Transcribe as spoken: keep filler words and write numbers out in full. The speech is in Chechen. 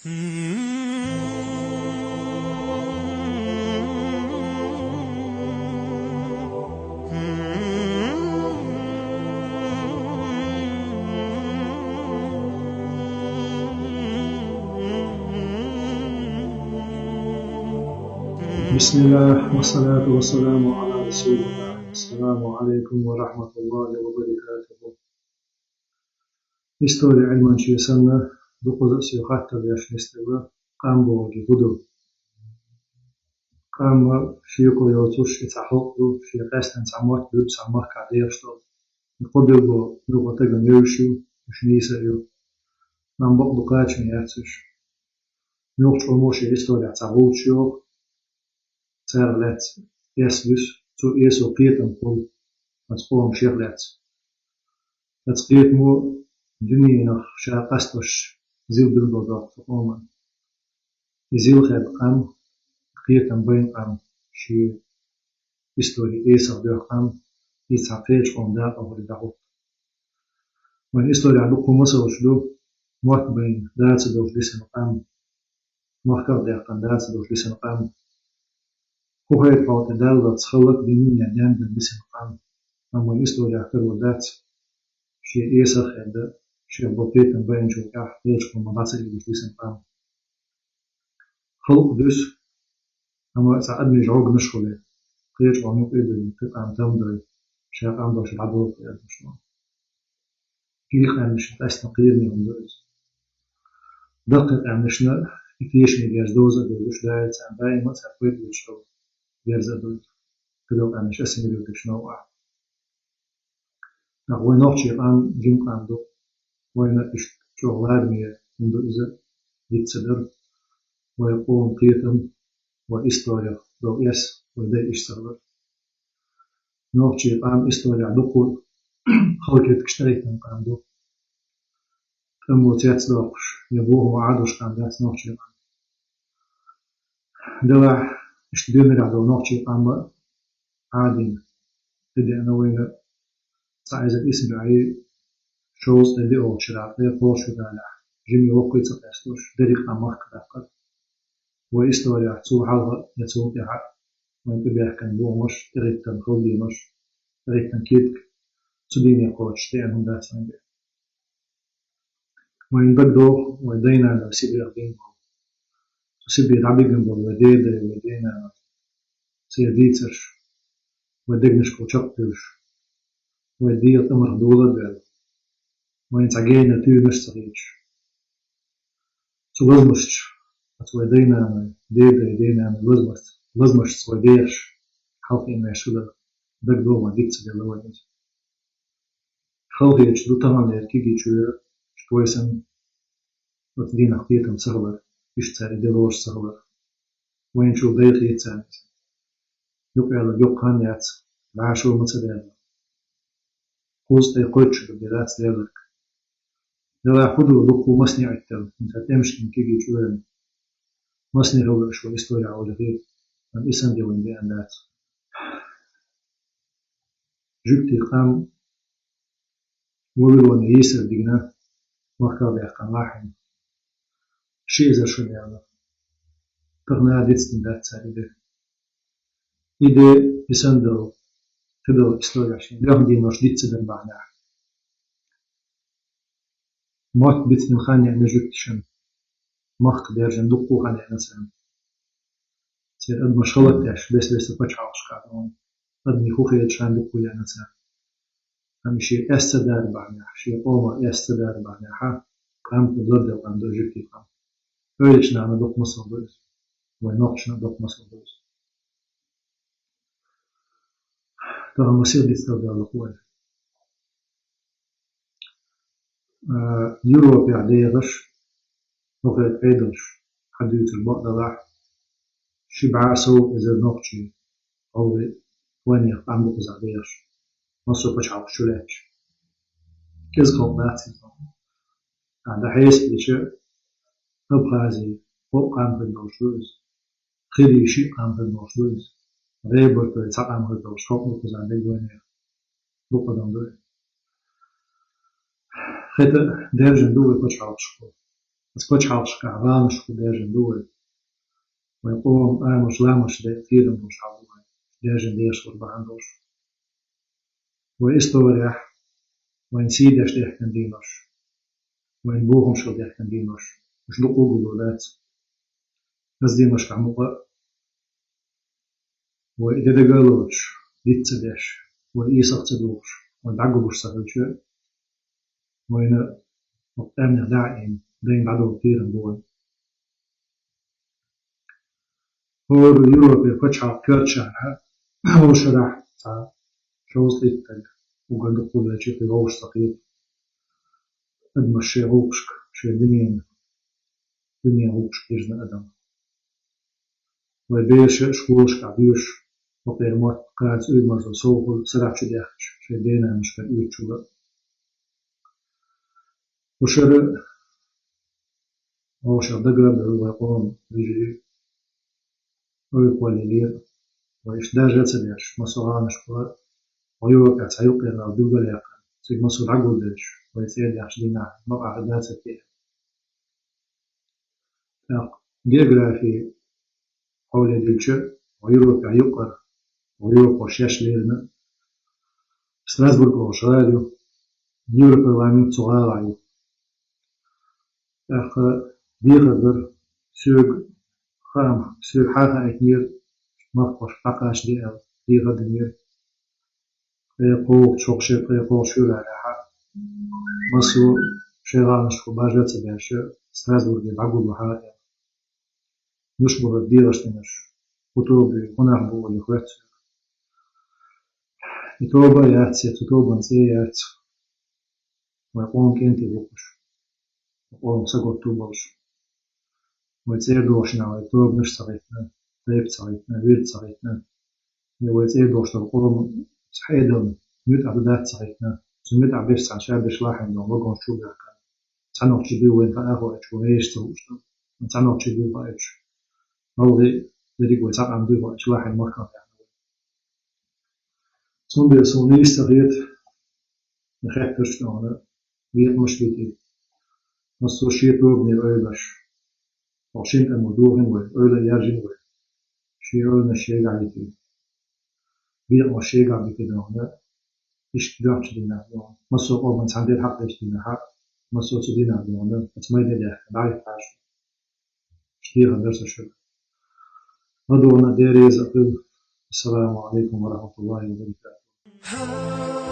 بسم الله والصلاة والسلام على رسول الله. السلام عليكم ورحمة الله وبركاته. Истори Ӏилманче санна, дукхаза а соьга хаттар деш нисделла, къам бохург хӀун ду? Къам шеко йоцуш и цхьа халкъ ду, шен къаьстина цхьа мотт ду, цхьа махкахь дехаш долу. И кхо билгало муьлхха стагана евзаш ю, уьш нийса а ю. Амма бакъду кхачаме яц уьш. Муьлххачу къомо шен исторехь цхьа гӀулч йоху, царах лаьцна эс вуьсу, цо эсо кхетам хуьлу оцу къомашех лаьцна. Оцу кхетамо дуьненах ша къастош зил билгал доккху цу къоман. И зил хедда къам, кхетам байна къам, шен истори эсах доьху къам, иза цхьа кхечу къоман дакъа хилла дӀахӀутту. Вайн исторехь дуккха масалш ду, мотт байна дацадолуш дисина къам, махках а даьккхина дацадолуш дисина къам. ХӀун хета хьо тӀе даллалц халлак а динан а дендан дисина къам. Амма вайн исторехь карор дац, шен эсах а хедда, шех болу кхетам байначул тӀаьхьа кхечу къоман дӀа ца лелаш дисина къам. Халкъ дуьсу, амма цхьа адамийн жӀогнаш хуьлу, кхечу къоман юкъа а дуьллу, кхин къам там дой, ша къам долуш дӀадолу кхин адамаш ду. Кхин къаьмнашна къаьстина кхераме хӀума ду иза. Даккхий къаьмнашна и тешаме герз довза а довзуш, Дала царна даима а цара пайда луьйш хила герз а ду иза. Кхидолу къаьмнаш ассимилировать деш новкъахь. ТӀаккха вайн нохчийн къам жима къам ду. Вайна иштта чӀогӀа лараме хӀума ду иза, диц ца дар. Вайн къоман кхетам, вайн историх долу эс вайн дайша ца хилар. Нохчийн къам исторехь дуккха а хала киртигаш тӀеиттина къам ду. ТӀамо цецдоккхуш, я бохам Ӏадош къам дац нохчийн къам. Делахь, иштта доьналлехь долу нохчийн къам а Ӏадийна, тӀедеана вайна цхьа эзар исс бӀе шовзткъе диъолгӀачу шарахь, ткъе кхоалгӀачу шарахь, жимма воккхаве ца къастош, дерриг а къам махка даккхар. Вайн исторехь цул хьалха я цул тӀаьхьа вайна тӀебаьхкина бохамаш, тӀехӀиттина халонаш, тӀехӀиттина киртиг цу дийне кхочуш деана хӀума дац вайна. Вайна дагадогӀу вайн дай-наной Сибрех бина болу. Цу Сибре дӀабигна болу вайн дедай, вайн дай-наной. Церан дийцарш, вайн дегнашкахула чекхдевллаш, вайн дегӀан тӀамах дола а бевлла, вайна цхьа генара туьйранаш а ца хеташ. Цу лазамашца, оцу вайн дай-наной, дедай, дай-наной лазамашца, лазамашца вай дехаш, хьалха ваьш хилар, дагадогӀу вайна диц ца делла вайна иза. Халахеташ ду таханлера кегийчоь, иштта вай санна, оцу дийнах кхетам ца хилар, иштта цара и де лоруш ца хилар. Вайначул дайхийта царна иза. Юкъаялар йоккха хан яц, вӀашо ма ца даьлла. Кхузткъе кхойтта шо ду дерригаш лелларг. Делахь хӀун ду дуккха масне Ӏиттал, хӀинца тӀемашкин кегийчоь вайна. Масне хилла аша вайн исторехь олий хета, амма и санна де вайна деана дац. Жуьгтийн къам Вавилоне йийсар дигна, махках даьккхина лахьийна. Ши эзар шо даьлла. Тахана а дицдина дац цара и де. И де, и санна долу, кхидолу истореш шен лоьхна денош диц ца дар бахьанехь. Мотт бицдина хан яьлла жуьгташна, махка даьржина дуккха а хан яьлла царна. Церан адамаш хӀаллакдеш, бес-бесара пачхьалкхашкахь дуьйна, адамийн хӀу хеташ хан дуккха а яьлла царна. Амма шен эс ца дара бахьанехь, шен къомах эс ца дара бахьанехь, къам тӀе ларделла къам ду жуьгтийн къам. Эвлаьчу нахана дукха масал ду иза. Вайн нохчашна дукха масал ду иза. Тахана масех дицдала далла вай. А, Европехь дехаш, хӀокхеран Ӏедалш хьадуьйцуш бакъ далахь, ши бӀе сов эзар нохчий, гӀалгӀай, вайнех къам бу кхузахь дехаш, массо а пачхьалкхаш чу лаьтташ. КӀезиг халкъ дац иза. Ахьа дӀахьесап дича, Абхази кхо къам хир долуш ду иза. Кхири ши къам хир долуш ду иза. Габартой цхьа къам хир долуш халкъ ду кхузахь дерг вайнех. Дукха адам ду. ХӀета даьржина ду вай пачхьалкхашкахула. Аса пачхьалкхашкахь гӀаланаш хӀу даьржина ду вай. Вайн къоман амалш, ламазаш де кхерам долуш хьал ду вай, даьржина дехаш вара бахьана долуш. Вайн исторехь вайн сий деш даьхкина денош, вайн бохамашкахь даьхкина денош, уьш дукха гулло дац. Аса деношкахь мукъа а вай и де дага а лоцуш, диц ца деш, вай ийсах ца духуш, вай дӀагулуш ца хилча, вайна хӀокху къаьмнех дӀа а ийна, дайна дӀадолу кхерам бу вайн. ХӀора Европера пачхьалкх коьртачарна, хӀокху шарахь цхьа шовзткъе итт стаг уггар дукха хӀума ваьлча, кхин вовшах ца кхета. Адамаш шайн гӀуллакхашка, шайн дуьненан, дуьненан гӀуллакхашка йирзина адам. Вайн бераш а школашкахь доьшуш, хӀокхеран мотт кхача уьйр-марзо совгӀат сарахь чу даьхкича, шайн денамашкара оьцучул а. ХӀокху шарахь вовшах дагар а дара вайн къоман вежарий, ойла кхоллаелира, вай иштта даржа а ца деш, массо а гӀаланашкахь, вай Европехь цхьа юккъера гӀала билгалъяьккхина, цига массо а дӀагулделча, вай цӀера даьхначу дийнахь бакъахь дан ца кхиира. ТӀаккха географи хьоле дилча, вай Европехь юккъера, вай Европа шаьш лерина Страсбург олуш гӀала ю, Европарламент цу гӀалахь ю. ТӀаккха дехар дара, соьга хаам, соьга хьан хаийтинера, махкахошка дӀакхачаде аьлла, дехар динера. Ткъе кхоалгӀачу, хӀокху шеран ткъе кхоалгӀачу февралехь массо а шайн гӀаланашкахь баржа а ца беш, Страсбурге дӀагулбахьара аьлла. Муьлш бу хӀара дегӀаца динарш, хӀун тоба ю, хӀун нах бу олий хоьтту соьга. И тоба а яц, я цу тобанан цӀе а яц. Вайн къоман кӀентий бу уьш, вайн къоман сагатта болуш. Вай цӀера дохучу нахана вай тобанаш а ца хӀиттина, тайпа ца хӀиттина, вирд а ца хӀиттина. Я вай цӀера дохуш долу къоман цхьа Ӏедална муьтӀахь ду дац ца хӀиттина, цу муьтӀахь берш цхьана шаберш лахьийна долу вагонаш чу а баьхкина. Цхьа нохчи буй вайна хаа а хоуьйтуш, вайн эшна ца хууш долу. Цхьа нохчи буй хоуьйтуш, малхе дерриг а вай цхьа къам буй хоуьйтуш лахьийна махках баьхна вай. Цундела суна нийса ца хета, и хеттарш а тӀехула, декъамаш а битий. Массо а шен тобанера ойланаш. Хьо шина тӀамо дохийна вай, ойла а яьржина вай. Шен ойланаш шегахь йитий. Декъамаш шегахь битий тӀехула, иштта доьхначу дийнахь тӀехула, массо а къоман цхьана дерг хьакхаьчначу дийнахь, массо а цу дийнахь тӀехула, оцу майдане даьхна, дӀахӀиттахьаш. Иштта дехар дара сан шуьга. ЛадогӀа а, Дела реза а хуьлда. Ассаламу Ӏалайкум ва рахьматуллахӀи ва баракатухӀ.